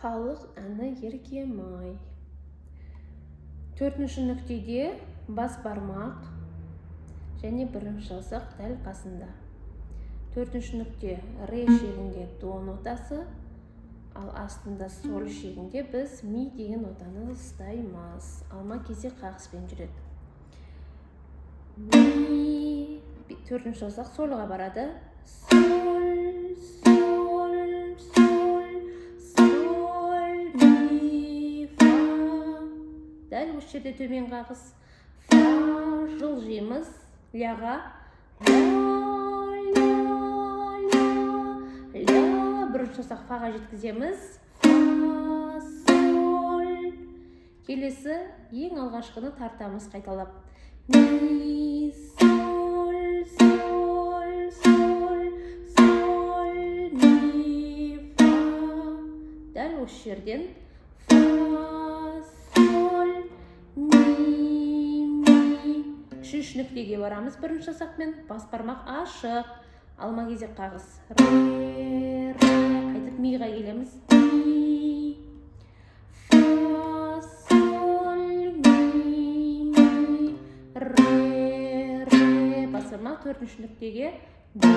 Халық әні «Еркем-ай». Төртінші нүктеде бас бармақ және бірінші саусақ дәл қасында. Төртінші нүкте ре шегінде до нотасы, ал астында соль шегінде біз ми деген нотаны ұстаймыз. Алма кезек қағыспен жүреді. Ми, төртінші саусақ сольға барады. Соль, соль, соль, соль, ми, фа. Дәл осы жерде төмен қағыс, фа. Жылжимыз ляға. Ля, ля, ля, ля. Бірінші саусақ фаға жеткіземіз. Фа, соль. Келесі ең алғашқыны тартамыз қайталап. Ми, соль, соль, соль, соль, ми, фа. Дәл осы жерден фа, соль, ми, ми. Үшінші нүктеге барамыз бірінші саусақпен. Бас бармақ ашық, алма кезек қағыс. Ре, ре. Қайтып миға келеміз. Ми, фа, соль, ми, ми, ре, ре. Бас бармақ төртінші нүктеге, до.